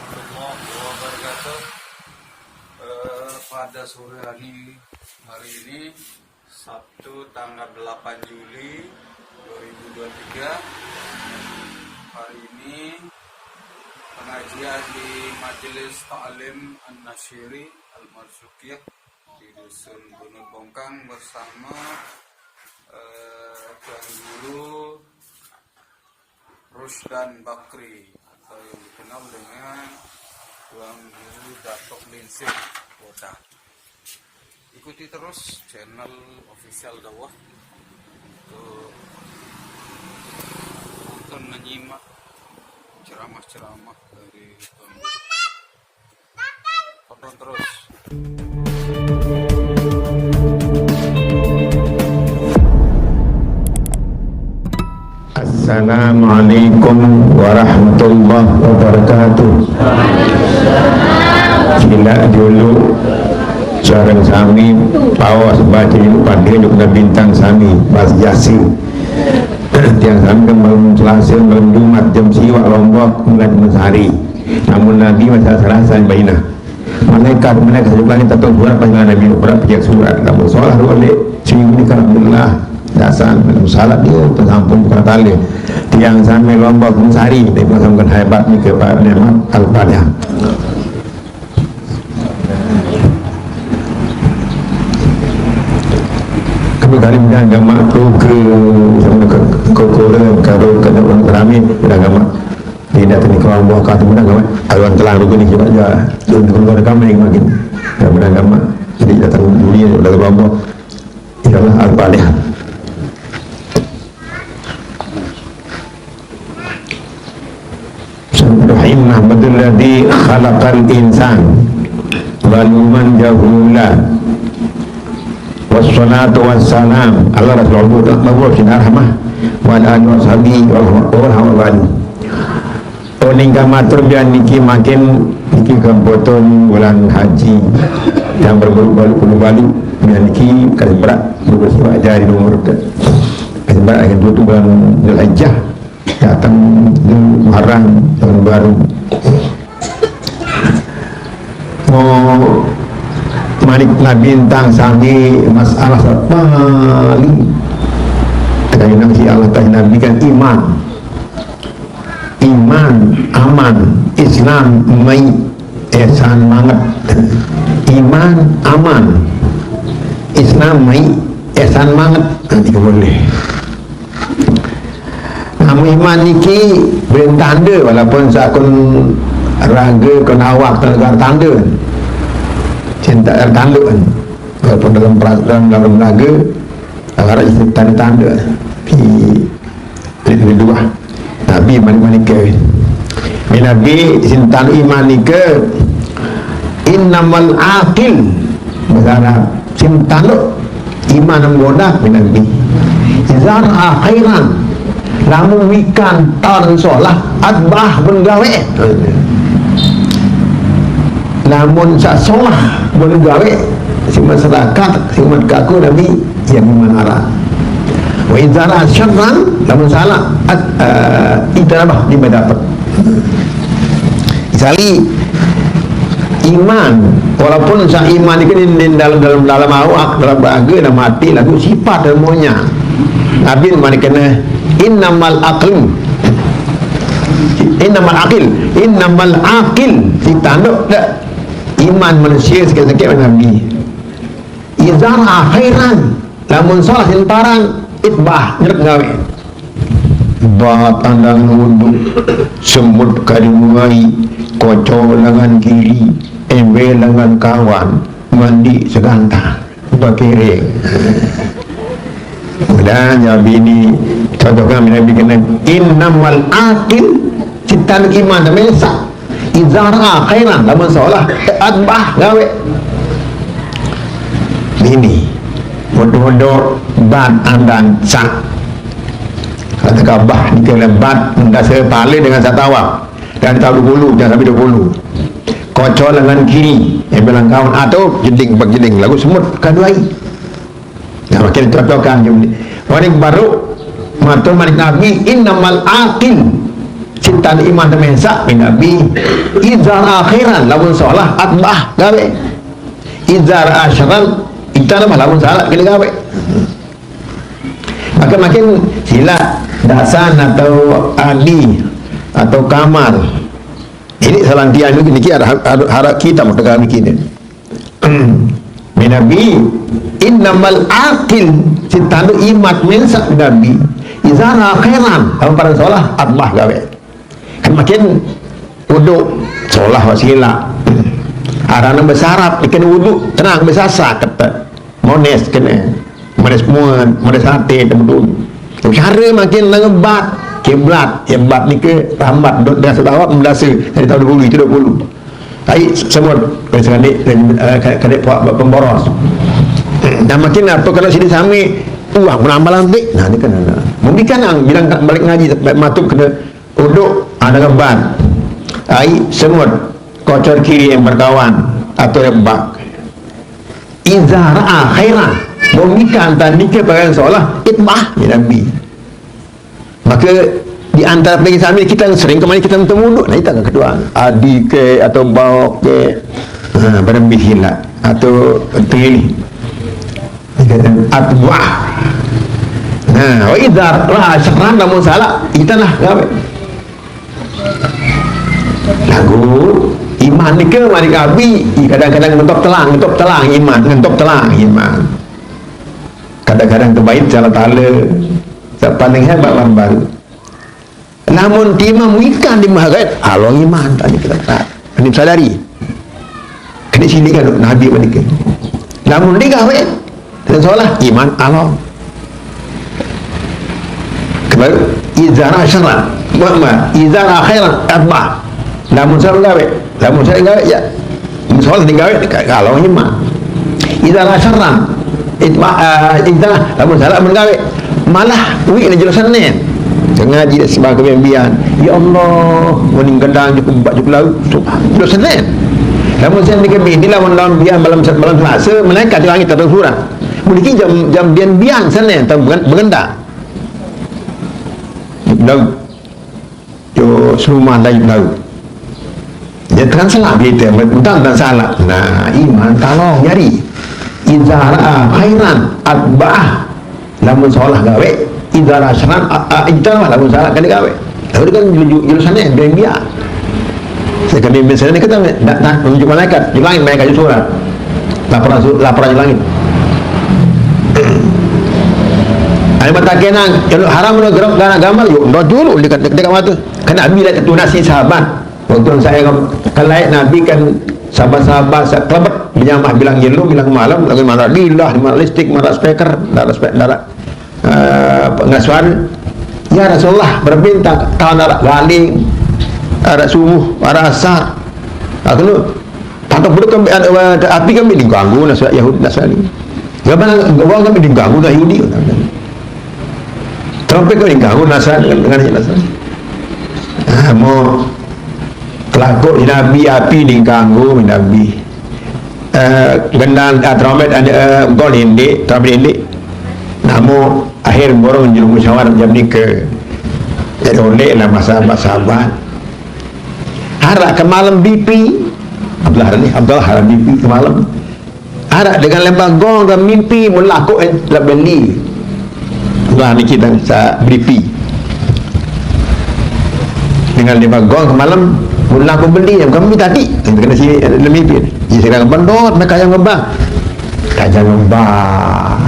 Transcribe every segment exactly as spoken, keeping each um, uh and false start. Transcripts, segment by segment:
Warahmatullahi wabarakatuh. Eh, pada sore hari, hari ini, Sabtu tanggal delapan Juli dua ribu dua puluh tiga, hari ini pengajian di Majelis Ta'lim An-Nasyiri Al-Marzukiyah di Dusun Bunut Bongkang bersama, eh, Tuan Guru Rusdan Bakri atau yang dikenal dengan Tuan Guru Datuk Linsir Kota. Ikuti terus channel official Dakwah untuk nonton, menyimak ceramah-ceramah dari Tuan Guru. Tonton terus. Assalamualaikum warahmatullahi wabarakatuh. Sila dulu sareng sami paos baca pada bintang sami, Bas Yasin. Tiang sami kan malam Selasa, malam Jumat, jam siwak Lombok, mulai Mesari. Namun Nabi masa Selasa baina. Malaikat, malaikat sebelah ni tak tahu surat pasal Nabi, berat pihak surat. Namun solat boleh, seminggu ni, alhamdulillah. Dasar salat dia tersampung bukan tali. Tiang sami Lombok Mesari, dia pun sambungkan hebat ni ke Pak Nemat Al-Fatihah. Kami kali mudah agama tu ke sama ke kokore, kalau kena orang kerami, mudah agama. Dia datang ni kalau buah kata mudah agama. Kalau orang telang tu ni sebab dia, dia keluar kami makin. Mudah agama. Jadi datang dunia, datang kelompok. Ialah Al-Fatihah. Bismillahirrahmanirrahim. Alhamdulilladzi khalaqal insan zaluman jahula. Wassalatu wassalam ala Rasulullah Muhammad bin Rahmah wa ala alihi wa sahbihi wa rahmatullahi. Oh, ningkah matur biar niki makin niki kempotong bulan haji yang berbalu-balu puluh balu biar niki kasih berat bersifat jari umur kasih berat akan tutup bulan Zulhijjah. Datang Muharram, tahun baru. Mau malik Nabi tentang sami masalah paling terkait si Allah tadi Nabi kan iman. Iman, aman, Islam, mai, ihsan banget. Iman, aman, Islam, mai, ihsan banget. Nanti boleh. Namun iman niki belum tanda walaupun sakun raga kena awak tanda tanda. Cinta tanda. Walaupun dalam perasaan dalam raga, awak isi tanda-tanda. Di Nabi dua. Nabi mani-mani ke. Nabi sintan iman ke. Innamal aqil. Bahasa Arab. Sintan iman bodak Nabi. Izar akhiran. Lamun wikan tan solah atbah pun gawe. Lamun sak solah pun gawe si masyarakat si umat kaku Nabi yang mana arah. Wa izara syarran lamun salah at, uh, itarabah di dapat. Sali iman walaupun sa iman itu di dalam dalam dalam awak dalam bahagia dan mati lagu sifat ilmunya. Nabi mani kena innamal aqil innamal aqil innamal aqil ditanduk dah iman manusia sikit-sikit Nabi. Izara khairan lamun salah sentaran itbah nyerep gawe. Ba tandangan wudhu, semut kadi mulai, kocok lengan kiri, embe lengan kawan, mandi segantang, bakere. Udah jadi ini contohkan Nabi kena innamal aqil ciptaan iman dan mesak. Izara khairan lamun salah atbah gawe. Ini mudah-mudah ban andan sak. Kata kabah dikira bat mendasa pala dengan satawa dan tahu dulu jangan sampai dua puluh. Kocok lengan kiri, yang bilang kawan atau jeding bak jeding lagu semut kaduai. Nah, makin cocokan jumlah. Orang baru matur malik Nabi innamal aqil. Sitan iman teu mensaq, min Nabi. Idza ra'a khairan, lamun solah, atba'ah, gaweq. Idza ra'a syarran, ijtanabah, lamun salaq, kena gaweq. Maka makin silaq, Dasan atau Adi atau Kamal. Ini salah tiang niki, niki harap, harap, harap kita mau tegak niki ni. Min Nabi, innamal aqil, sitan iman teu mensaq, min Nabi. Idza ra'a khairan, lamun paran solah, atba'ah, gaweq. Kan makin uduk, solah wasilah. Arane besarap, ikan uduk, tenang, besasa, kete. Mones kene. Mones muat, mones ate, temen. Cara makin lengebat, kiblat, hebat nike, rambat, dot dah setawak, mendasa, dari tahun dua puluh, itu dua puluh. Ai, semut, kena sekali, eh, kena, kena buat pemboros. Dan makin apa kalau sini sami, wah, menambah lantik. Nah, ni kan, nah. Mungkin kan, ah, bilang balik ngaji, matup kena uduk, ada ngeban. Ai, semut, kocor kiri yang berkawan, atau rebak. Iza ra'a khairan, mungkin antara nike barang solah, itba'ah, ya Nabi. Maka di antara peringkat sambil kita sering kemana kita bertemu duduk, nah, itu akan kedua. Adi ke atau bawa ke, ha, berembi hilat atau terili. Atba'ah. Nah, wa idza ra'a syarran, lamun salak, kita lah gawe. Lagu iman nike mari kabi, kadang-kadang ngetop telang, ngetop telang iman, ngetop telang iman. Kadang-kadang terbait salah tala. Paling hebat orang baru. Namun timah muikan di maharat, along iman tadi kita tak. Ini sadari. Kena sini kan Nabi balik. Namun dia gawe, dan solah iman along. Kembali, izara syarran. Wa ma, izara khairan, atba'ah. Namun saya gawe, namun saya gawe, ya. Solah tinggal gawe, kalau iman. Izara syarran, itma, eh, izara, namun salah mun gawe. Malah, wi ni jelas Senin. Ngaji dah sebab kebian-bian. Ya Allah, mending gendang cukup empat cukup laut. Jelas Senin. Namun saya ni kebin, ni lawan lawan bian malam, malam Selasa, malaikat di langit datang surah. Mungkin jam, jam bian-bian Senin, tang bengen-, bengendang. Laut. Yo, serumah lain laut. Dia terang salah kita, mentang tak salah. Nah, iman tolong nyari. Iza ra'a khairan atba'ah. Lamun solah gawe, iza ra'a syarran, a, a, ijtanabah, lamun salah kena gawe. Lalu dia kan jelu-, jelu-, julusan ni, biar-biar. Saya kami misalnya ni kata, nak, nak menunjuk malaikat, di langit malaikat di surah. Laporan su-, laporan di langit. Ada mata kenang, kalau haram nak gerak, gerak gambar, yuk, dah dulu dekat, dekat mata. Kan Nabi lah tentu nasi sahabat. Waktu saya ke-, kelai Nabi kan sahabat-sahabat, saya kelebet, menyamah bilang jelu, bilang malam, lagi marah lillah, marah listrik, marah speaker, marah speaker, marah, eh, pengasuhan. Ya Rasulullah, berbintang, tahun arah galing, arah subuh, arah asar. Aku tu, patut betul kan, eh, api kan diganggu, Nasrani, Yahudi, Nasrani. Gambar, orang kan diganggu, Yahudi. Trompet kan diganggu, Nasrani, dengan, dengan Nasrani. Ah, mau kelakuk di Nabi, api diganggu, Nabi. Eh, gendang, ah, trompet, ah, eh, gol indik, trompet indik. Namun, akhir borong juru musyawarah jam ni ke. Jadi, oleh lah sahabat-sahabat. Harap ke malam B P. Abdullah ni, Abdullah harap B P ke malam. Harap dengan lembang gong dan mimpi melakuk, eh, lah beli. Abdullah ni kita sa B P. Dengan lima gong ke malam, mula aku beli, yang kami tadi, yang kena sini, ada mimpi. Dia sekarang bendot, nak kaya ngebang. Kaya ngebang.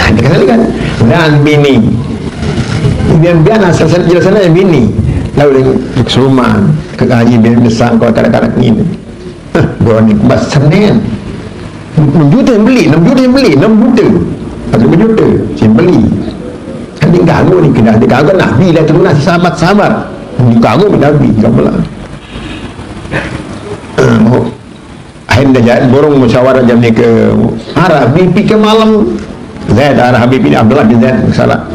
Dia kena kan? Dan bini. Biar, biar asal sana, jelas sana yang bini. Lalu dia keseruman, ke kaji, biar besar, kalau kadang-kadang ni. Hah, dua ni, bas Senin. Enam juta yang beli, enam juta yang beli, enam juta. Satu juta, yang beli. Kan dia ganggu ni, kena dia ganggu Nabi lah tu, nasi sahabat-sahabat. Diganggu Nabi, ganggu lah. Ah, mau. Akhirnya dia borong musyawarah jam ni ke arah B P ke malam. Saya dah arah Habib ini, Abdullah bin Zaid, salah.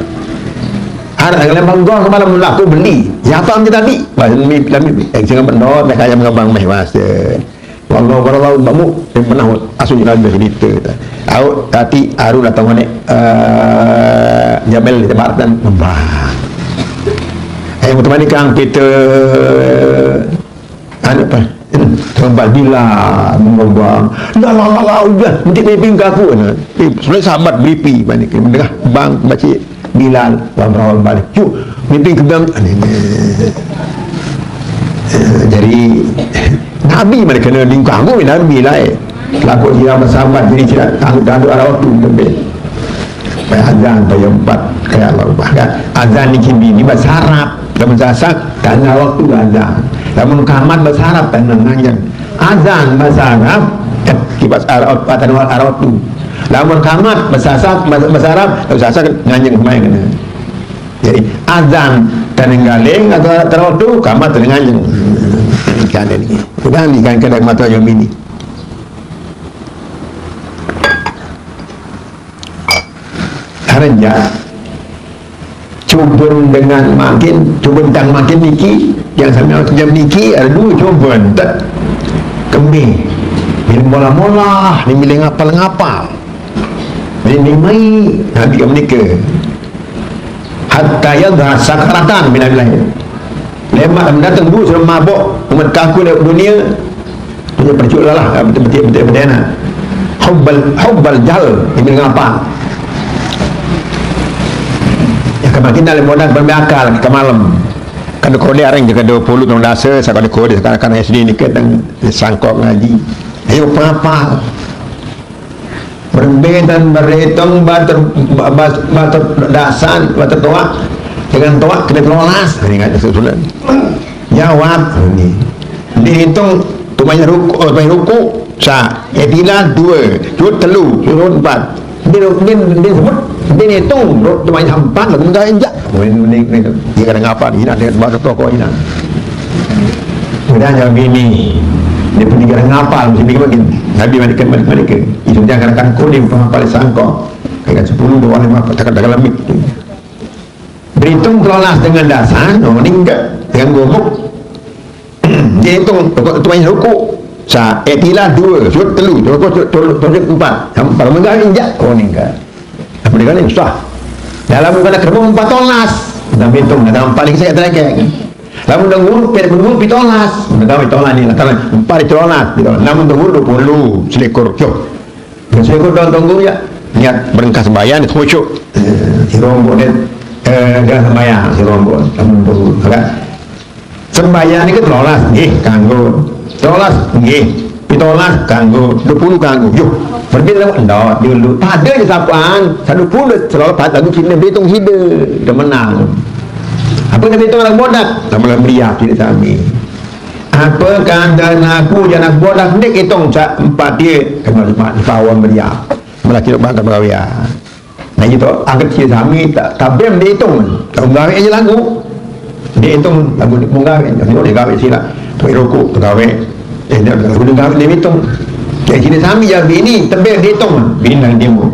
Arah dalam bangga ke malam lah, aku beli. Ya, apa ambil tadi? Bahasa Nabi, Nabi, eh, jangan benda, nak kaya mengembang meh bahasa. Wallahu warallahu bamu, yang pernah asuh juga ada cerita. Au, tadi aru datang mana, eh, Jabal di tempat dan ngembang. Yang utama ni kan kita, anu apa? Tempat bila mengubah. La la la la, udah, nanti mimpi aku. Nah. Eh, sebenarnya sahabat beripi balik. Mendengar bang baca Bilal, bang balik. Cuk, mimpi ke bang. Eh, jadi, Nabi mana kena lingkah aku, Nabi lah, eh. Lagu dia bersahabat, jadi tidak tangguh-tangguh arah waktu lebih. Payah azan, payah empat, kayak Allah. Bahkan azan ni kini ni bahasa Arab. Lamun Sasak, tanda waktu azan. Lamun kamat bahasa Arab, tanda nganjeng. Azan bahasa Arab, eh, kibas arah, arah, arah waktu. Lamun kamat bahasa Sasak, bahasa, bahasa Arab, bahasa Sasak nganjeng main kena. Jadi azan tanda galing atau tanda waktu, kamat tanda nganjeng. Ikan ini. Udah ni kan kena mata yang ini. Harenja. Cubun dengan makin, cubun tang makin niki, yang sampai jam niki ada dua cubun, tak kembih. Ni mola-mola, ni milih ngapal-ngapal. Ni, ni mai, Nabi ke menikah. Hatta yadha sakaratan minal lail. Lemak mendatang dulu sudah mabuk, umat kaku lewat dunia, dia percuk lah, betul-betul, betul-betul enak. Hubbal, hubbal jal, ini ngapa? Ya, kemakin dalam modal pembe akal, ke malam. Kan kode areng jaga dua puluh tahun dasa, saya kode kode, sekarang kan S D ni ke, dan sangkok ngaji. Ayo, apa-apa? Berembe dan berhitung batur, ba-, ba-, batur dasan, batur toak. Dengan toak kena telolas. Ingat susunan. Jawab. Ini. Dihitung, tumanya ruku, oh, tumanya ruku. Sa, eh, bila dua, jut telu, jut empat. Dia, dia, dia sebut, dia hitung, tumanya empat, lalu minta injak. Dia kena ngapa, dia nak, dia baru toko, dia nak. Udah jawab ini. Dia pun dia kena ngapa, mesti bikin makin. Nabi mereka, mereka. Itu dia kena kan kuning, penghapal sangkok. Kena sepuluh, dua, lima, tak ada dalam mik. Berhitung telolas dengan dasar, no, meninggal. Dengan gobok. Dia hitung, tu banyak ruku. Sa, eh, tilah dua, sujud telu, sujud, sujud, sujud, sujud empat. Sampai meninggal injak, oh, meninggal. Apa dia kata? Susah. Dalam bukan ada kerbau empat tolas. Dah hitung, dah empat lagi saya terakhir. Lamun dah ngurut, per ngurut pitolas. Dah tahu pitolas ni, lah, tahu. Empat pitolas, pitolas. Lamun dah ngurut dua puluh, selikur. Cuk. Selikur daun tunggu ya. Niat berengkah sembahyang, itu khusyuk. Eh, si rombok ni, eh, dah sembahyang, si rombok. Lamun tunggu, kan? Sembahyang ni ke telolas, nggih, kanggo. Telolas, nggih. Pitolas, kanggo. Dua puluh, kanggo. Yuh, berbeda lewat. Ndak, dulu. Pada je sapaan, satu puluh, selalu pada lagu sini, hitung hide. Dia menang. Apa nak hitung orang bodak? Lama-lama meriah, tidak sami. Apa kata aku, je anak bodak, ndik hitung, sa-, empat dia. Kena lima, kawan meriah. Malah tidak bangga merawian. Nah, itu angkat sila sami, tak, tak bem dia hitung. Tak menggawe aja lagu. Dia hitung lagu dia menggawe. Dia menggawe sila. Tu rokok, tu gawe. Eh, dia lagu dia gawe, dia hitung. Jadi sila sami jadi bini, tebel dia hitung. Bini nang dia mu.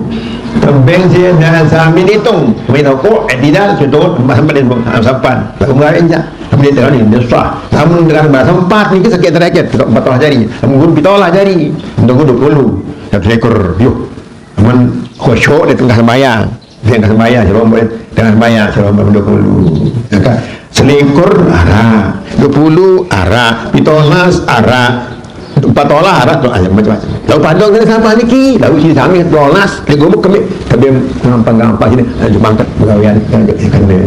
Tebel sila dah sami dia hitung. Main rokok, eh, tidak, sudah, sampai dia hitung. Ah, sampan. Lagu menggawe aja. Tapi dia terang ni, dia susah. Namun dengan bahasa empat ni, sakit terakhir. Empat belas jari. Namun guru pitolah jari. Untuk guru dua puluh. Satu ekor. Yuh. Namun khusyuk di tengah sembahyang. Di tengah sembahyang, si rombok, tengah sembahyang, si rombok dua puluh. Ya kan? Selikur arak, dua puluh arak, pitolas arak, empat tolah arak, tu, ah, macam-macam. Lalu padang kena sampah niki, lalu sini sami tolas, dia gubuk kami, kami gampang-gampang sini, lanjut bangkat pegawai yang kena.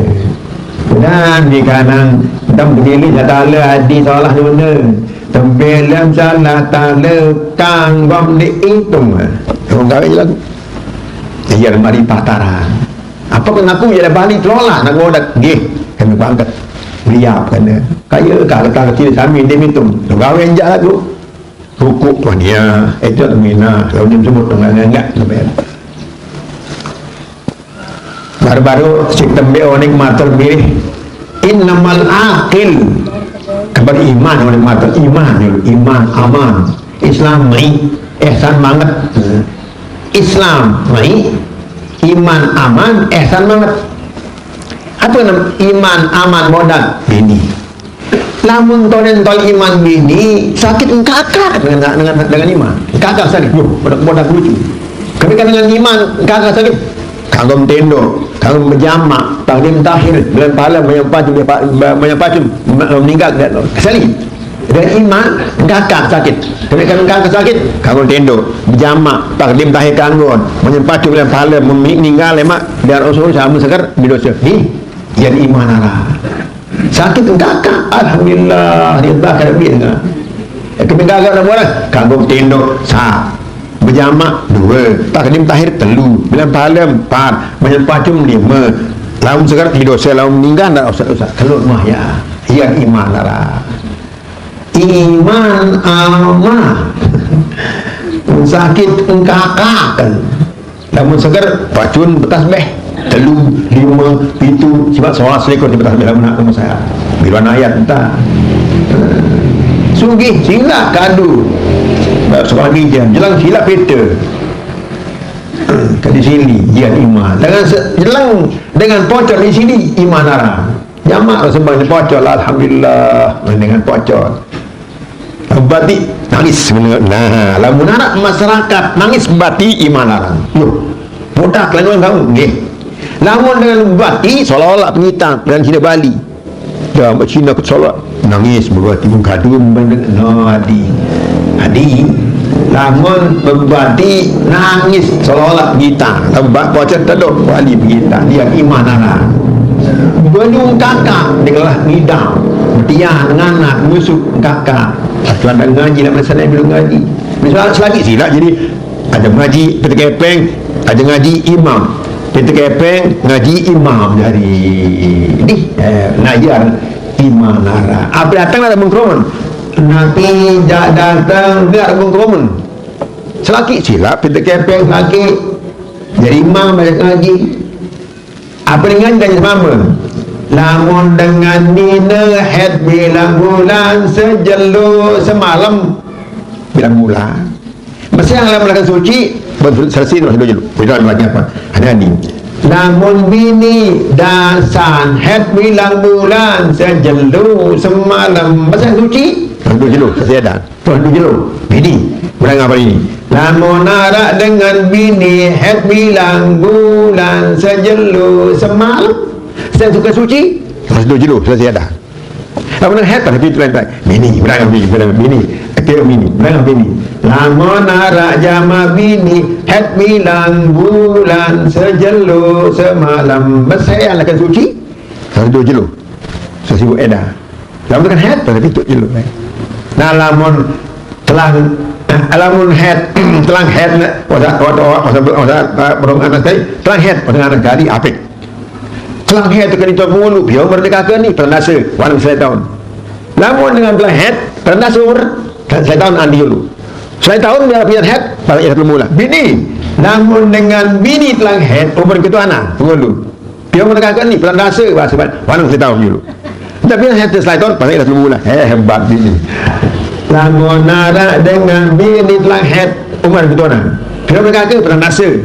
Dan di kanan, dan berdiri, saya tak ada di salah mana. Tebelem salah tanda kanggom dihitung. Orang gawe je lagu. Iya, mari pataran. Apa kena aku je dah balik telolah nak bodak. Nggih, kena bangkat. Liap kena. Kaya ka kata kecil sami dia hitung. Orang gawe je lagu. Rukuk tuan dia. Itu mina. Lalu dia sebut dengan enggak. Baru-baru si tembe onik matur birih. Innamal aqil. Kabar iman onik matur. Iman, iman, aman. Islam mai, ihsan banget. Islam mai, iman aman, ihsan banget. Apa nama iman aman modal? Bini. Lamun tonen tol iman bini, sakit engkakak dengan, dengan, dengan iman. Engkakak sakit. Yuh, bodak-bodak lucu. Tapi kan dengan iman, engkakak sakit. Kagum tendo. Kamu berjamak, takdim takhir, bulan pahala, banyak pacun, banyak pacun, meninggal, sekali. Dan iman, kakak sakit. Kami kan kakak sakit, kamu tendok, berjamak, takdim takhir kanggon, banyak pacun, bulan pahala, meninggal, lemak, dan Rasul sama segar, berdosa. Ni, jadi iman arah. Sakit kakak, alhamdulillah, dia tak kena bina. Kami gagal dah buat, kanggo tendok, sah. Berjamak, dua. Takdim takhir, telu. Bilang pahala, empat. Banyak pacun, lima. Lamun segar, tidur. Saya lamun meninggal, ndak usah, usah. Keluar mah ya. Iya iman, darah. Iman amah. Sakit engkakakan. Lamun segar, pacun betas beh. Telu, lima, pitu, sifat soal selikur di betas beh. Lamun nak rumah saya. Bilang ayat entah. Sugih, sila kadu. Sekolah bija, jelang sila peta. Ke di sini, dia iman. Dengan se-, jelang, dengan pocor di sini, iman arah. Jamak rasa banyak pocor, alhamdulillah. Dengan pocor. Bati, nangis. Nah, lamun anak masyarakat, nangis bati iman arah. Loh, bodak lain orang tahu. Nggih. Lamun dengan bati, seolah-olah penyitaan, dengan Cina Bali. Dah, Mak Cina ke solat, nangis, berbati mengkadun, no, adi. Adi, lamun berbati, nangis, seolah-olah kita. Lembak pocong tedok, wali kita. Dia iman anak. Bendung kakak, dia kelah ngidam. Dia nganak, musuh kakak. Tuan dah ngaji, nak masa naik belum ngaji. Misal selagi silap, jadi ada ngaji, kita kepeng, ada ngaji imam. Kita kepeng, ngaji imam dari ni, eh, ngajar imam nara. Apa datang ada mengkerumun? Nanti jak datang, dia ada mengkerumun. Selaki silap, kita kepeng, selaki. Jadi imam, banyak ngaji. Apa dengan tanya semama? Lamun dengan mina, head bilang bulan, sejelo semalam. Bilang bulan. Mesti yang lamun akan suci, betul, selesai terus dulu. Beda lagi apa? Ada ni. Lamun bini, dasan, head bilang bulan, sejelo semalam. Mesti yang suci? Terus dulu, selesai dah. Terus dulu, bini. Bulan apa ini? Lamun arak dengan bini, head bilang bulan, sejelo semalam. Saya suka suci? Terus dulu, selesai dah. Lamun head pada pintu lantai. Bini, berangkat bini, berangkat bini. Kira bini, berangkat bini. Lamun arak jama bini, head bilang bulan, sejelo semalam. Besai akan suci? Satu jelo. Sesibuk edah. Lamun kan head, pada pintu jelo. Nah, lamun telang, lamun head, telang head, wasa, wasa, wasa, wasa, burung anak tadi, telang head, wasa anak tadi, apik. Telang head tu kena tuan pengulu, dia merdeka ke ni, perandasa, warna selai tahun. Lamun dengan telang head, perandasa umur, selai tahun andi dulu. Selai tahun dia punya head, paling head mula. Bini, lamun dengan bini telang head, umur ketua anak, pengulu. Dia merdeka ke ni, perandasa, bahasa, warna selai tahun dulu. Tapi head selai tahun, paling head mula. Eh, hebat bini. Lamun arak dengan bini telang head, umur ketua anak. Dia merdeka ke, perandasa.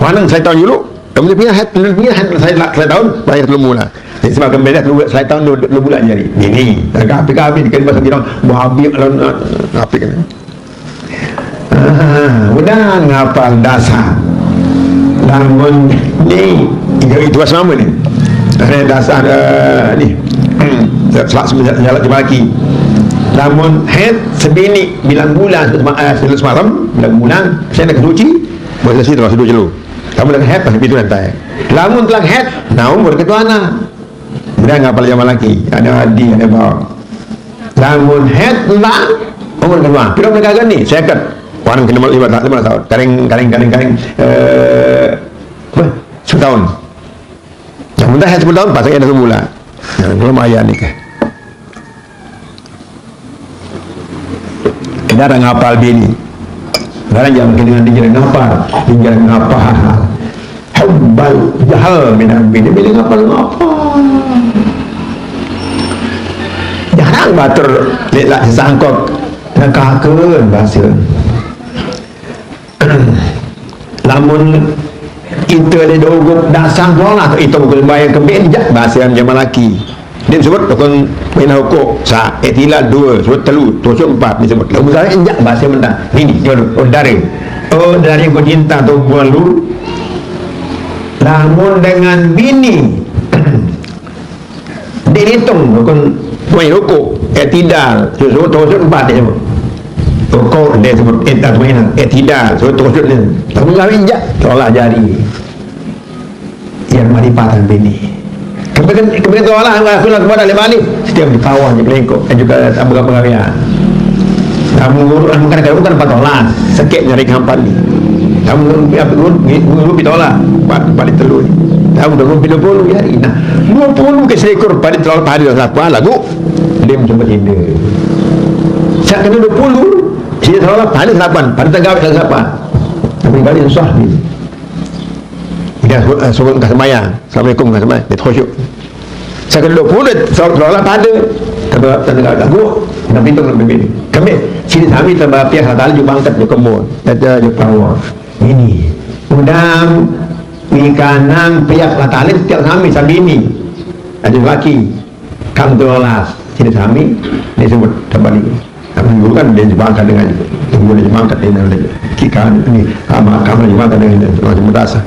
Warna selai tahun dulu. Kamu punya head, punya head selai, selai tahun, bayar belum mula. Jadi sebab kembali dah keluar selai tahun dua, dua bulan jadi. Ini, dah habis, habis, kena bahasa bilang, buah habis, lalu, apa kena. Ah, udah ngapal dasar. Lamun ni, tiga itu asrama ni. Ada dasar, eh, ni. Hmm, selak semenjak jalan lagi. Lamun head sebini bilang bulan, eh, semalam, bilang bulan, saya nak suci, boleh sih termasuk dua jelo. Lamun telang head, pasti pintu lantai. Lamun telang head, nah umur ketua anak. Udah ngapal zaman lagi. Ada adi, ada bawa. Lamun head, entah. Umur ketua. Piro mereka kan ni? Seket. Warna kena lima, lima tahun. Karing, karing, karing, karing. Eh, apa? Setahun. Yang penting head sepuluh tahun, pasang ada semula. Nah, kalau maya ni ke. Darah ngapal bini. Darah jangan kena dengan dia ngapal. Dia ngapal. Hubbal jahal minang bini. Bini ngapal ngapal. Jarang batur lelak sesangkok. Nak kakun bahasa. Lamun kita ada dogup dasar bola tu, itu bukan bayar kembali jak bahasa yang zaman laki. Dia sebut tukun main hukum sa, eh, tila dua, sebut telu, tujuh empat, dia sebut. Lalu misalnya injak bahasa mentah. Ini, dia tu, oh, dari. Oh, dari ku cinta tu buat lu. Lamun dengan bini, dia hitung rukun, main rukuk, i'tidal, sujud, sujud empat dia sebut. Rukuk dia sebut, i'tidal, main, i'tidal, sujud, sujud dia. Lamun kawin jak, tolak jari. Yang maripatan bini. Kemudian, kemudian tolak, aku nak buat alih balik. Setiap di bawah je melengkok. Dan juga tak berapa kali ya. Kamu urut, kamu kan, kamu kan empat tolak. Sakit nyari hampan ni. Kamu urut, urut, urut, urut, tolak. Empat, empat telur ni. Tahu dah urut dua puluh ya. Nah, dua puluh ke selekur pada telur pada dah siapa lagu. Dia mencuba tinda. Saya kena dua puluh. Sini salah pada selapan. Pada tengah pada selapan. Tapi kali susah ni. Dia suruh, eh, suruh engkau sembahyang. Assalamualaikum, engkau sembahyang. Dia khusyuk. Saya kena dua puluh, seolah-olah tak ada. Tambah, tambah tak gua. Nak pintu nak bimbing. Kami, sini sami tambah pihak Allah Ta'ala juga angkat juga kemur. Ada juga power. Ini. Udang, ikanang, pihak Allah Ta'ala, setiap sami, sami ini. Ada lelaki. Kam tu Allah. Sini sami, dia sebut, tambah ni. Tapi dulu kan dia jebangkan dengan, dulu dia jebangkan dengan, kita ni, amal kamu jebangkan dengan, dengan madrasah.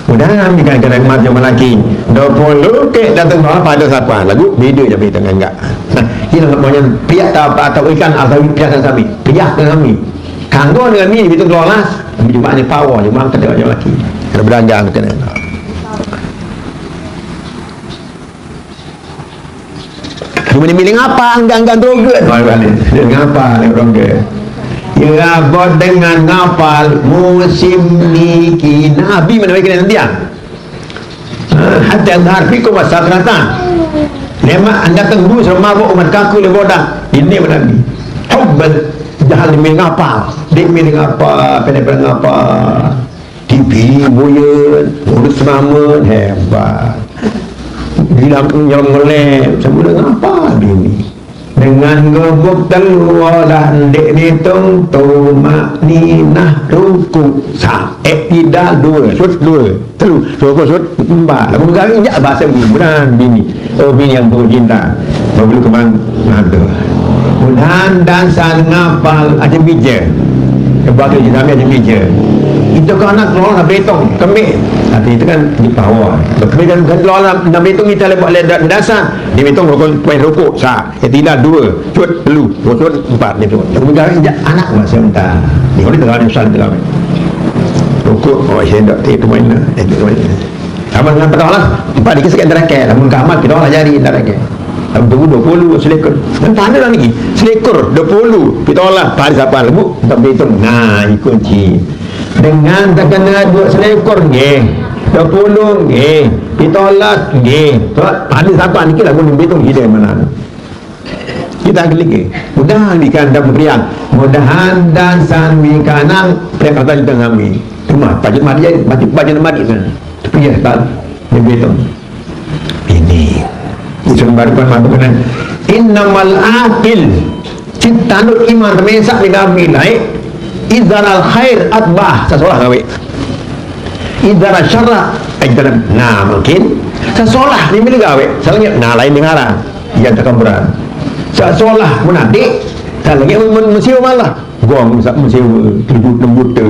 Mudahan ni kan kadang mati sama lelaki. Dua puluh ke datang bawah pada siapa? Lagu beda je berita dengan enggak. Nah, ini nak punya pihak tak apa atau ikan atau pihak dengan kami. Pihak dengan kami. Kanggo dengan ni, itu keluar lah. Kami cuma ni power, cuma kata orang lelaki. Kalau beranggang kena. Cuma dia milih ngapa, anggang-anggang droga. Tuan balik. Dia ngapa dia orang ke? Ya, abot dengan ngapal musim niki. Nabi mana kena nanti ah? Ha, hatta zahar fikum as-sakratan. Lemak anda tunggu sama umat kaku le bodak. Ini mana Nabi. Hubbal jahal demi ngapa? Demi ngapa? Pada-pada ngapa? T V boyen, urus selamat, hebat. Gila nyelem ngelem, semua dengan apa bini? Dengan gubuk telur dah ndik ditung, tumak ninah rukuk. Sa, eh, tidak dua, sut dua, telu, rukuk sut empat. Lalu kami jak bahasa mudah bini. Oh, bini yang bercinta. Baru kemang nado. Mudahan dan sang ngapal aja bija. Kebakar je kami aja bija. Itu kan anak keluar nak betong, kemik. Tapi itu kan di bawah. Tapi kan, kan keluar nak, nak betong kita lepas le-, da-, dasar. Dia betong rukun, poin rukuk, sah. Ya, tidak dua. Cut, telu. Rukun, empat. Dia tu. Tapi kan injak anak masih entah. Dia boleh terlalu susah terlalu. Rukuk, oh, saya tak, itu main lah. Itu main lah. Amal dengan petang lah, empat dikit sekian terakhir. Namun ke amal, kita orang ajari terakhir. Lalu tunggu dua puluh, selekur. Dan tanda lah lagi. Selekur, dua puluh. Kita orang lah, pada siapa lagu, tak berhitung. Nah, ikut je. Dengan terkena dua selekur, nggih. Dua puluh, nggih. Kita orang, nggih. Pada siapa ni, kita lagu, berhitung, kita mana. Kita akan lagi. Mudahan ikan dan beriang. Mudahan dan sanwi kanang. Dia kata kita nami. Cuma, pajak mati, pajak, pajak mati sana. Tapi ya, tak. Dia betul. Ini. Itu baru kan mampu kena. Innamal aqil. Cita nu iman mesak di kami naik. Idzanal khair atbah. Sasolah gawe. Idzanal syarra. Nah, mungkin. Sasolah ni bila gawe. Salahnya. Nah, lain dengan arah. Yang takkan berat. Sasolah menadik. Salahnya men-, men-, mesti malah. Gong sa-, mesti tujuh enam juta.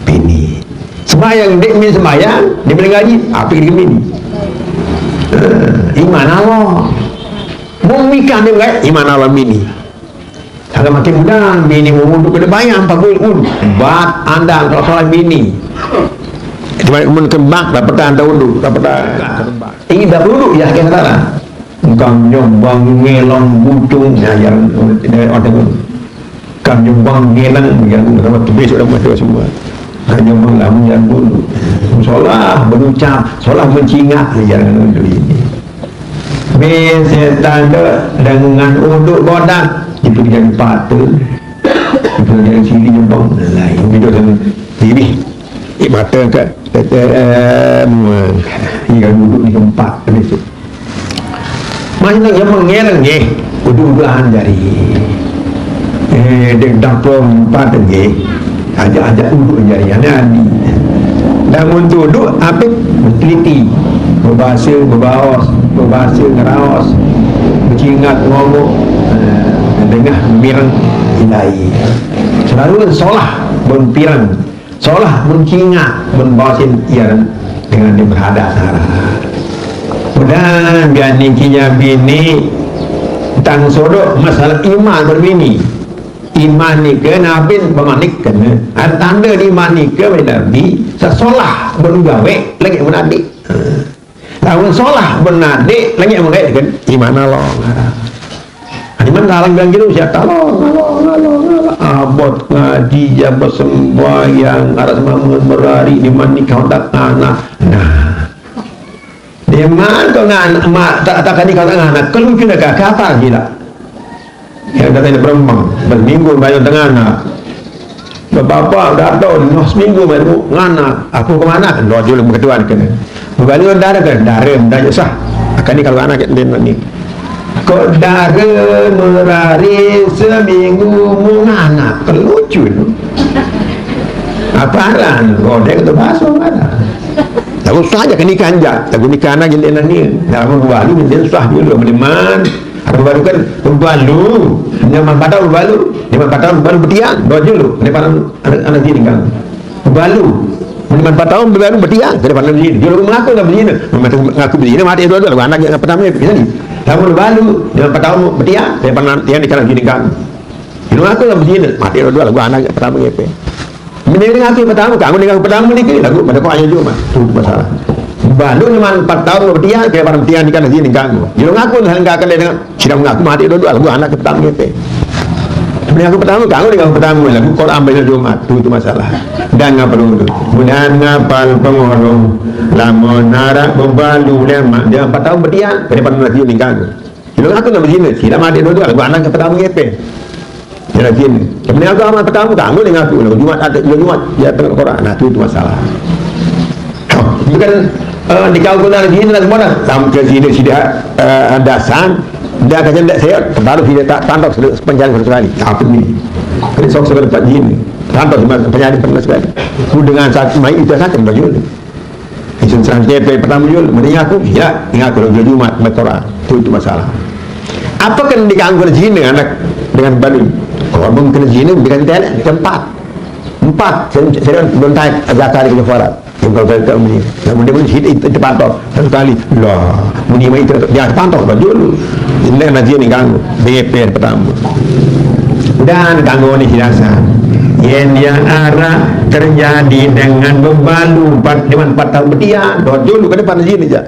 Bini. Sembahyang, dek min sembahyang, dia boleh ngaji, apa dia bini? Eh, iman Allah. Mumikah dia boleh, iman Allah bini. Kalau makin muda, bini umur tu kena bayar empat puluh pun. Bat anda kalau salah bini. Cuma mun kembak, dapat anda ulu, dapat anda. Ini dah dulu ya, kita salah. Kam nyumbang ngelong butung, ya, yang, yang ada pun. Kam nyumbang ngelong, yang nama tu besok dah masuk semua. Kam nyumbang lamu yang dulu. Solah berucap, solah mencingak, yang dulu ini. Biasa tanda dengan uduk bodak, diperlian pata, diperlian sili nyumbang, lain. Hidup dalam diri. Eh, mata kat, eh, eh, em, hingga duduk di tempat, habis tu. Mana yang mengeleng, eh, udah-udahan jari. Eh, dia dapur empat, eh, ajak-ajak duduk jari. Ada adi. Dan untuk duduk, apa? Teliti. Berbahasa, berbaos, berbahasa, ngeraos. Bercingat, ngomong. Eh, dengah, mireng, ilai. Selalu solah, berpirang. Solah mun kingak, mun baosin, iya, Dengan dia berhadat. Mudahan biar niki ya bini tang sodok masalah iman berbini. Iman nika nabin pemanik kena. Ada tanda di iman nika, Nabi, sesolah bergawe lagi menadik. Ha. Lamun solah benadik lagi menadik kan iman Allah. Iman dalam bilang gitu, siapa Allah, Allah, Allah, Allah. Abot ngaji, ya bersembahyang, ada semua merari, iman nikah tak anak. Nah, di mana kau nganak, mak, tak, tak nikah tak anak, kelucu dah kata gila. Yang datang di Brembang, berminggu bayar tengah anak. Bapak datang, noh seminggu baru nganak. Aku ke mana? Noh julu ketuan kena. Baru dara kan, dara minta sah. Akan ni kalau anak dia ni. Kok dara merari seminggu mu nganak? Kelucu tu. Apa aran? Godek tu bahasa mana? Lagu sah je kena ikan je. Lagu ni kana gila ni. Lagu baru ni sah dulu. Beriman. Aku baru kan pembalu. Nyaman patah pembalu. Nyaman patah pembalu betian. Dua dulu. Daripada anak, anak sini kan. Pembalu. Nyaman patah pembalu betian. Daripada sini. Dulu mengaku tak begini. Mengaku begini mati dua-dua. Lagu anak yang pertama bisa ni. Lagu balu. Nyaman patah betian. Daripada yang di kanan sini kan. Dulu mengaku tak begini. Mati dua-dua. Lagu anak yang pertama ngepe. Mending dengan aku pertama, kamu dengan aku pertama ni ke? Lagu pada kau aja Jumat. Tu, tu masalah. Balu nyaman empat tahun ke dia, ke barang tiang di kanan sini kamu. Dia ngaku dengan enggak akan dia dengan sidang mengaku mati dua-dua lagu anak ke pertama ngepe. Mending aku pertama, kamu dengan aku pertama lagu Quran bagi Jumat. Tu, tu masalah. Dan ngapa dulu? Mudahan ngapal pengorong. Lama narak bebalu lemak. Dia empat tahun berdiam. Pada pada lagi ni kamu. Dia ngaku nama sini. Sila mati dua-dua lagu anak ke pertama ngepe. Dia lagi ni. Kemudian aku amal pertama, kamu dengan aku. Lagu Jumat, ada lagu Jumat. Dia tengok Quran. Nah, tu, tu masalah. Bukan, eh, di kau guna lagi ni, lagu mana? Sampai sini, sini, eh, dasan. Dia akan jendak saya, baru kita tak tantang se-, sepanjang satu kali. Apa ni? Kena sok sekali empat jin ni. Tantang sepanjang pernah sekali. Ku dengan satu, mai itu sakit baju ni. Itu serang kita pertama jul, mending aku, ya, tinggal kalau jul Jumat, berkorang. Itu, itu masalah. Apa kena diganggu kena zina anak dengan balu? Kalau belum kena zina, dengan telek, tempat. Empat, saya, saya belum tahu, zakar di kefarat. Yang kalau saya tak beli. Namun dia pun hidup itu, itu pantau. Satu kali, lah, bunyi mai itu, dia pantau, lah, jul. Ini nak zina ganggu, B P pertama. Dan ganggu ni silasa. Yang dia arah terjadi dengan bebalu, empat, dengan empat tahun berdiam. Lah, jul, kena pandai zina je.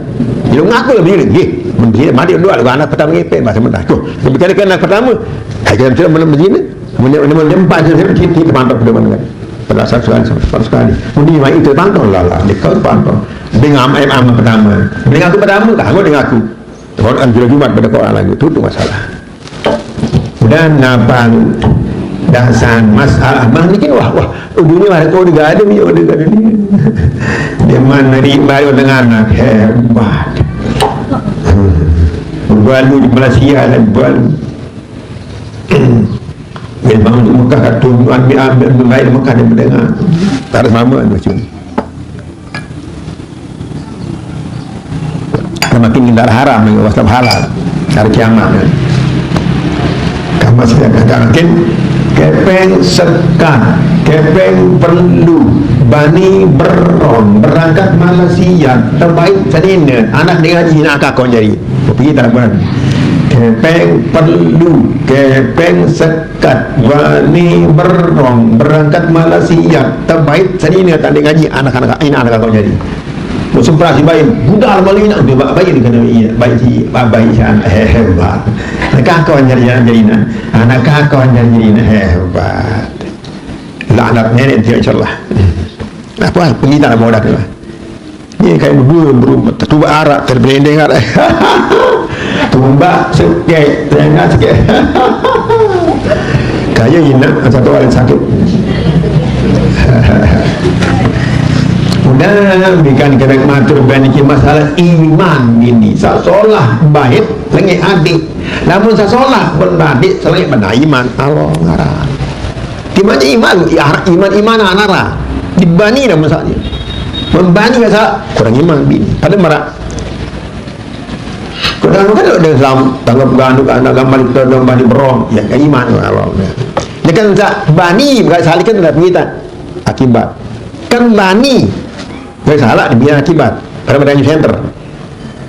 Dia ngaku lah begini. Ye, dia mati dua lagu anak pertama ngepe bahasa mentah. Tuh, lebih kali anak pertama. Hai, kita sudah belum begini. Punya nama dia empat je, kita, kita pantau pada mana. Pada asal sekali, sekali, sekali. Punya mai itu pantau lah, lah. Dia kau pantau. Dengan am, am, am pertama. Dengan aku pertama, kamu dengan aku. Orang jual Jumat pada kau lagi. Itu, itu masalah. Dan apa dasar masalah mah ni kan, wah, wah, dunia ada kau ada ada ni, ada ada ni. Dia mana ni baru dengan anak hebat. Hmm. Baru di Malaysia dan baru. Memang di Mekah kat tu ambil ambil baik di Mekah dia mendengar. Tak ada sama macam. Makin tidak haram lagi, sebab halal. Hari kiamat kan. Kamu sudah kata makin kepeng sekat, kepeng perlu, bani berong, berangkat Malaysia, terbaik senina, anak dia ngaji, nak kakak jadi. Pergi tak buat. Kepeng perlu, kepeng sekat, bani berong, berangkat Malaysia, terbaik senina, tak ada ngaji, anak-anak, ini anak kakak jadi. Musim perasi baik, budal malu nak dia baik dia kena iya, baik si baik si anak hebat. Nak kakak jadi jadi nak, anak kakak jadi jadi nak hebat. Laknat nenek dia insyaallah. Apa pergi tak mau dah. Ni kayak berdua berumah tuba arak terberendeng arak. Tumbak sikit, tengah sikit. Kaya inak satu orang sakit. Udah bikan kena matur baniki masalah iman ini. Sasolah baik lagi adik. Namun sasolah pun adik selain benda iman. Allah ngarang. Di mana iman? Iman, iman, iman, anara. Dibani dah masalahnya. Membani kata kurang iman bini. Pada marak. Kurang kan ada dalam tanggap ganduk anak gambar itu dalam bani berong. Ya, kan iman Allah. Dia kan tak bani, bukan salah kan dalam kita. Akibat. Kan bani. Kalau salah, dia akibat. Pada pada center.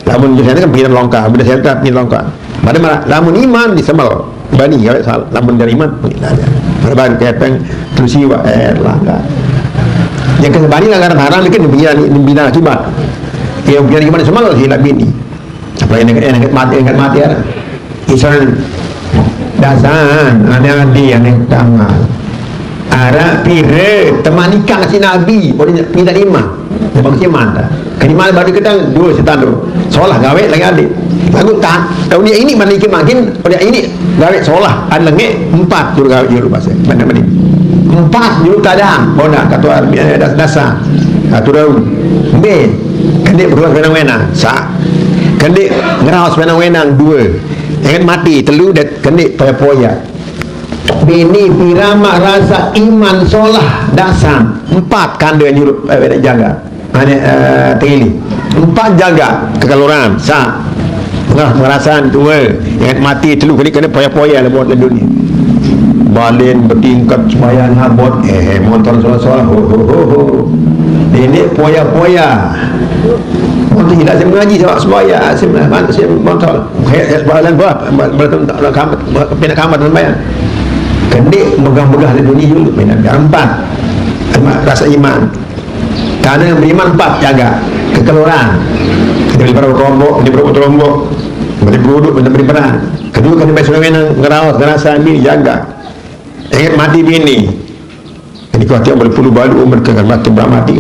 Lamun center kan pikiran longkah, pada center pikiran longkah. Pada malah, lamun iman disemel. Bani, kalau salah, lamun dari iman, pada baru kepeng, terus iwa, eh, langgar. Yang ke bani langgaran haram, itu pikiran, pikiran akibat. Yang pikiran akibat semel, sih, nak bini. Apa yang ingat, ingat mati, ingat mati, ya. Isan dasan, ane adi, ane tamal. Ara pire, teman ikan si Nabi, boleh pinta lima. Bang si mata. Kali mana baru kita dua setan tu. Solah gawe lagi adik. Lagu tak, tahun dia ini mana ikut makin, pada ini gawe solah, ada lagi empat juru gawe juru bahasa. Mana mana. Empat juru tadang, bona, kata, eh, das-, dasar. Kata daun. B, kendik berkeluar wenang-wenang. Sa. Kendik ngeraos wenang-wenang, dua. Ingat mati, telu, dat-, kendik poya-poya. Bini piramak rasa iman solah dasar. Empat kanda nyurup, eh, jaga. Ane, eh, tinggi. Empat jaga kekeluaran. Sa. Nah, merasaan dua. Ingat mati, telu, kendik, kendik poya-poya lah buat dunia. Balin bertingkat sembahyang abot. Eh, motor solah-solah. Ho, ho, ho, ho. Ini poya-poya. Motor tidak saya mengaji, saya sembahyang, saya, saya motor. Kayak, kayak sebahagian buah, ber-, ber-, ber-, kamar, ber-, pindah kamar dan bayar. Kendik megah-megah di dunia dulu, pindah biar empat. Cuma rasa iman. Karena yang beriman empat jaga. Kekeluaran. Kita beli perahu kerombok, beli perahu kerombok. Beli produk, beli, beli perang. Kedua, kena baik sungai menang, ngerawas, ngerasa, ambil, jaga. Ingat mati bini. Jadi kau tiap berpuluh balu umur ke mati, berapa mati.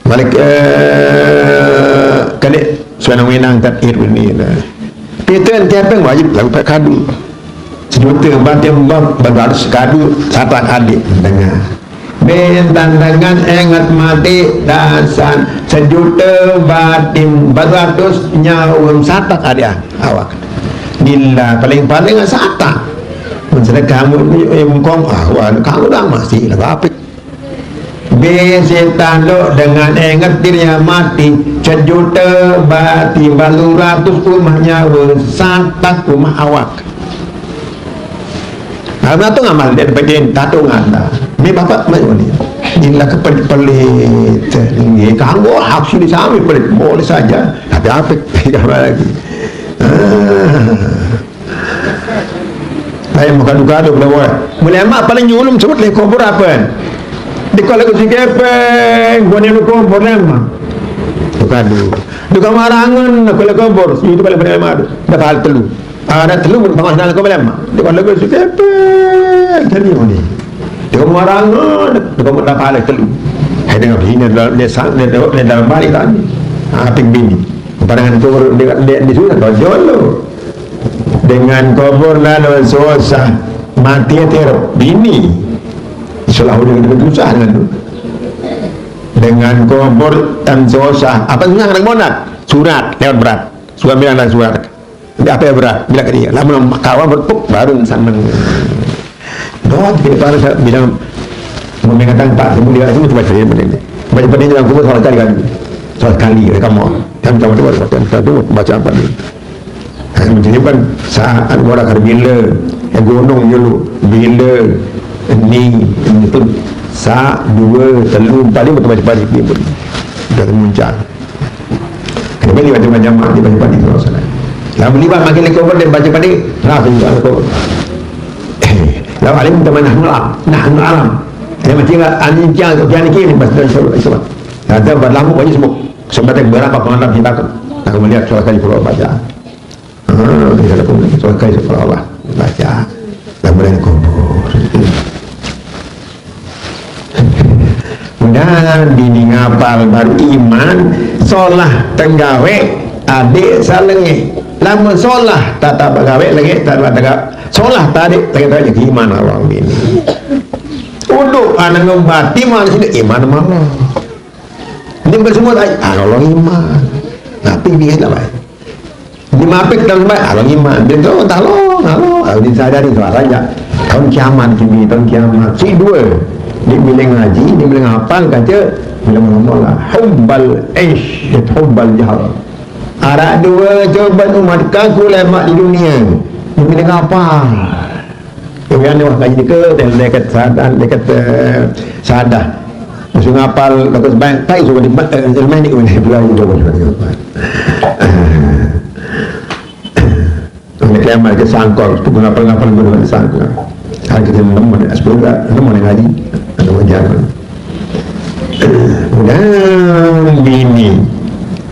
Balik, eh, kali sewenang-wenang tak ir ni lah. Kita yang tiap yang wajib lalu tak kadu. Sejuta batin bab berbaris kadu satak adik dengar. Bentang dengan ingat mati dasan sejuta batin beratus nyawa satak adik awak. Bila paling-paling satak. Mensedekah mu, eh, mengkong, ah, wah, kamu dah masih lah apik. Bisi tanduk dengan ingat diri mati, sejuta bati balu ratus rumah nyawa, satak rumah awak. Karena tu ngamal dia bagian tatu nganda. Ni bapak mai ni. Inilah kepelit-pelit. Ini kanggo aksi di sami pelit. Boleh saja. Tapi apa? Apa lagi? Ah. Lain muka duka tu boleh buat. Boleh amat paling nyulum sebut leh kubur apa? Di kalau aku sikepeng, gua ni lu kubur nama. Duka tu. Duka marangan, aku leh kubur. Itu paling paling amat. Dah hal telu. Ah, dah telu pun panas dalam kubur lama. Di kalau aku sikepeng, jadi ni. Duka marangan, duka mau dah hal telu. Hai dengan bini dalam desa, dalam balik tadi. Ah, ping bini. Pandangan kubur di, di, di sudah tonjol lu. Dengan kubur lalu susah, mati teruk bini. Itulah udah kita susah dengan tu. Dengan kubur dan susah. Apa senang dengan monat? Surat lewat berat. Surat bilang dan surat. Tapi apa yang berat? Bila kali lama kawan berpuk baru senang. Doa kita pada saat bilang mengatakan tak semua dia semua cuma saya benda ni. Baca pada dalam kubur salah kali kan. Salah kali mereka mau. Dan tahu tu baca apa ni? Menunjukkan saat orang kata bila, eh, gunung dulu, bila ni, itu sa, dua, telu, empat, lima, tempat cepat ni pun dah muncak. Kena beli macam-macam, dia banyak panik kalau salah. Lalu lima makin lekor pun dia baca panik, lah, dia lekor. Lalu alim teman nahnu alam, nahnu alam. Dia macam alim kiang tu, kiang ni kini, pas dah insya Allah. Kata berlalu banyak semua. Sampai tak berapa pengalap kita tu. Nak melihat suara kali pulau baca. Ah, dia kata pun suara kali suara Allah. Baca. Dah boleh kubur. Mudahan bini ngapal baru iman, solah tenggawe, adik salenge. Lamun solah tata gawe lagi, tata tenggawe. Solah tadi lagi tadi iman Allah bini. Untuk anak ngembati mana sini iman sama Allah. Ini bukan semua tadi, ah, Allah iman. Tapi dia tak baik. Di mapik tahun baik, ah, Allah iman. Dia tu entah lo, entah lo. Ah, dia sadari tu saja. Tahun kiamat, kini tahun kiamat. Si dua. Dia bila ngaji, dia bila ngapal, kata, bila ngomong lah. Hubbal ish, hubbal jahal. Arak dua coba umat kaku lemak di dunia. Dia bila ngapal. Kemudian dia ngaji ke, dia dekat sadah, dekat, eh, sadah. Masa ngapal, lepas sembahyang, tak isu di, eh, ilmu ni, ni, pula itu, pula itu. Ini kiamat ke sangkal, tu ngapal-ngapal guna sangkal. Hari kita nemu, sepuluh, nemu ni ngaji. Nemu jalan. Dan bini.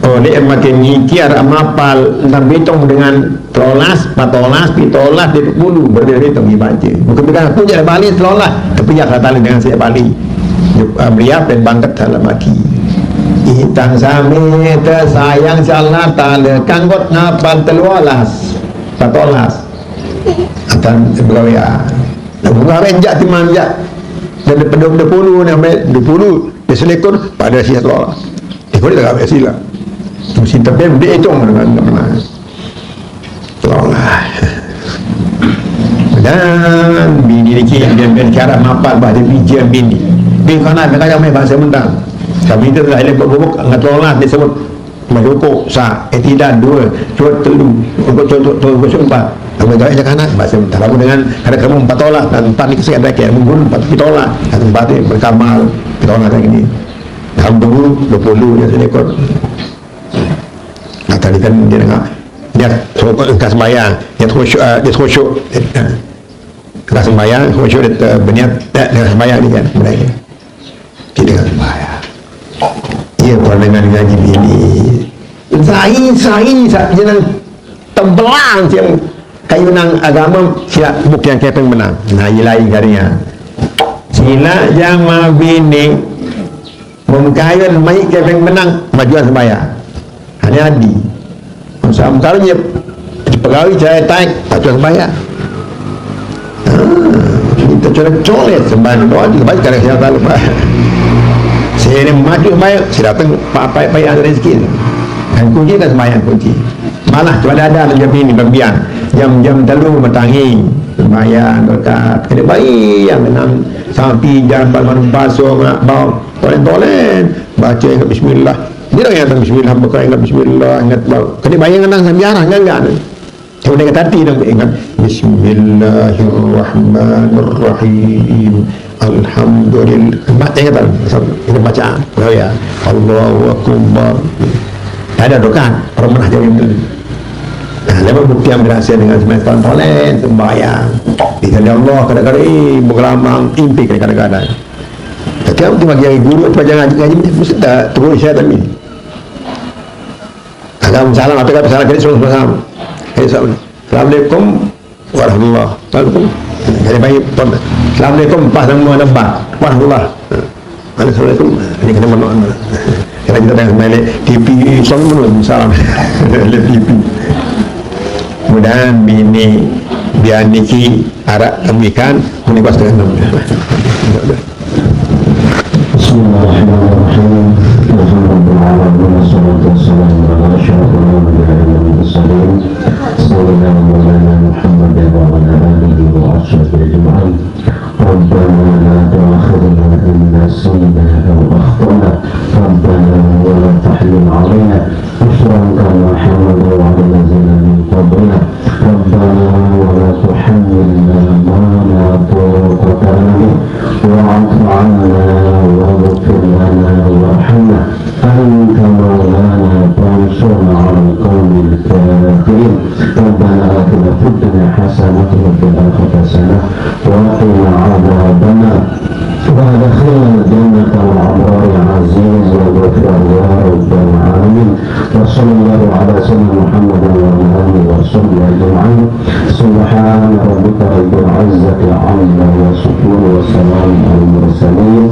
Oleh makin nyikir mapal, sampai hitung dengan telolas, patolas, pitolas, dia puluh, berarti hitung dibaca. Bukan dengan aku je balik telolas, tapi ya kata dengan saya balik. Beliau dan bangkit dalam lagi. Itang sami tersayang si Allah Ta'ala, kanggot ngapal telolas, patolas. Akan bergawe ya. Bunga renjak timan jak. Dan dia pedok dia puluh ni, ambil dia puluh, dia selekor, pada sihat telolas. Dia boleh tak ambil sila. Mesti tapi dia hitung dengan teman. Telolas. Dan bini ni cik, dia ambil cara mapat, bah, dia bijak bini. Dia kena, dia kaya main bahasa mentang. Kami tu dah ada buat bubuk, dengan telolas dia sebut. Majukuk, sa, etidan, dua, cuat, telu, cuat, cuat, cuat, cuat, cuat, empat. Kami gawe aja kanak, bahasa mentang. Kamu dengan, ada kamu empat telolas, dan empat ni kesekian dah, kayak mungkin empat telolas, dan empat ni berkamal, telolas lagi ni. Dalam dulu, dua puluh je selekor. Nah, tadi kan dia dengar, niat, engkau sembahyang, niat khusyuk, ah, niat khusyuk. Ah. Engkau sembahyang, khusyuk, dia, eh, berniat, eh, dia sembahyang ni kan, sebenarnya. Kita dengan sembahyang. Iya, pernah dengan ngaji bini. Zahir, zahir, sa-, jangan tembelang siang kayu nang agama, sila buk yang kepeng menang. Nah, iya lain karinya. Sila jama bini, mengkayun mai kepeng menang, majuan sembahyang. Hanya adi. Masa mengkayun je, pegawai cerai tai, patuh sembahyang. Ah, kita colek-colek sembahyang doa juga baik kalau siapa lupa. Saya ni maju sembahyang, saya datang papai-papai ada rezeki. Dan kunci dah sembahyang kunci. Malah tu ada-ada jam ini berbiang. Jam-jam telu matangi. Sembahyang, berkat. Kena baik yang menang. Sampai jam bangun pasung, nak bau. Tolen-tolen. Baca ingat bismillah. Dia yang ingat bismillah, bukan ingat bismillah, ingat bau. Kena bayang nang sambiarah, enggak, enggak. Yang udah ingat hati, dah ingat. Bismillahirrahmanirrahim. Alhamdulillah. Mak ingat tak? Ingat baca. Oh ya. Allahu Akbar. Tak ada doa kan? Orang pernah jadi betul. Nah, lepas bukti yang berhasil dengan sembahyang tolen, sembahyang. Di Allah kadang-kadang, eh, bergelamang, impi kadang-kadang. Tapi aku tu bagi guru, pelajar ngaji, ngaji, mesti tak turun saya tadi. Agak salam, apa kata salam, kali salam, salam. Kali salam. Assalamualaikum warahmatullahi wabarakatuh. Jadi baik, pun. Assalamualaikum, pas nama nambah. Warahmatullah. Assalamualaikum. Ini kena menolak. Kalau kita tengah main T V, salam dulu, salam. Lihat T V. Mudahan bini biar niki arak kami kan, menikah setengah enam. بسم الله الرحمن الرحيم. الحمد لله رب العالمين، والصلاة والسلام على أشرف الأنبياء والمرسلين، سيدنا مولانا محمد وعلى آله وأصحابه أجمعين. ربنا لا تؤاخذنا إن نسينا أو أخطأنا. ربنا ولا تحمل علينا إصرا كما حملته على الذين من قبلنا. ربنا ولا تحملنا ما لا طاقة لنا به. واعف عنا واغفر لنا وارحمنا. أنت مولانا فانصرنا على القوم الكافرين. ربنا آتنا في الدنيا حسنة وفي الآخرة حسنة وقنا عذاب النار. وأدخلنا الجنة مع الأبرار يا عزيز يا غفار يا رب العالمين. وصلى الله على سيدنا محمد وعلى آله وصحبه أجمعين. سبحان ربك رب العزة عما يصفون، وسلام على المرسلين،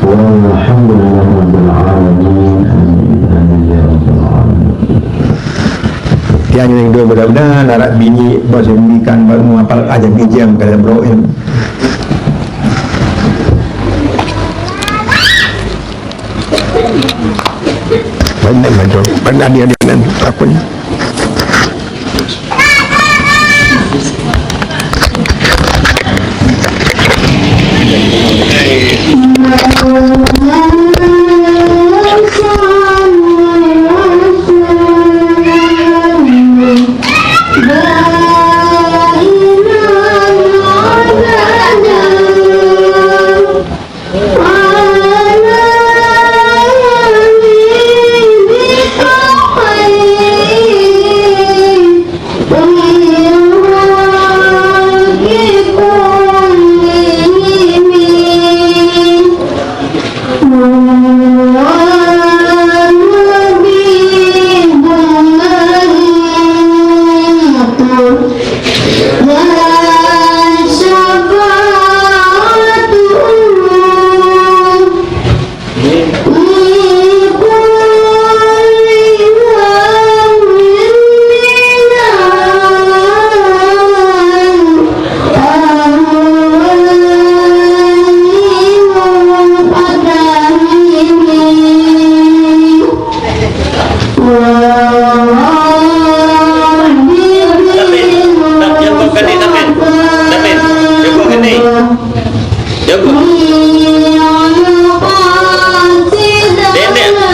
والحمد لله رب العالمين. آمين. آمين يا رب العالمين. Tiang yang dua benar-benar arak bini, bos yang berikan baru mengapal aja bijam kada bro. Banyak macam, banyak dia dengan apa ni? Jaga. Dendek.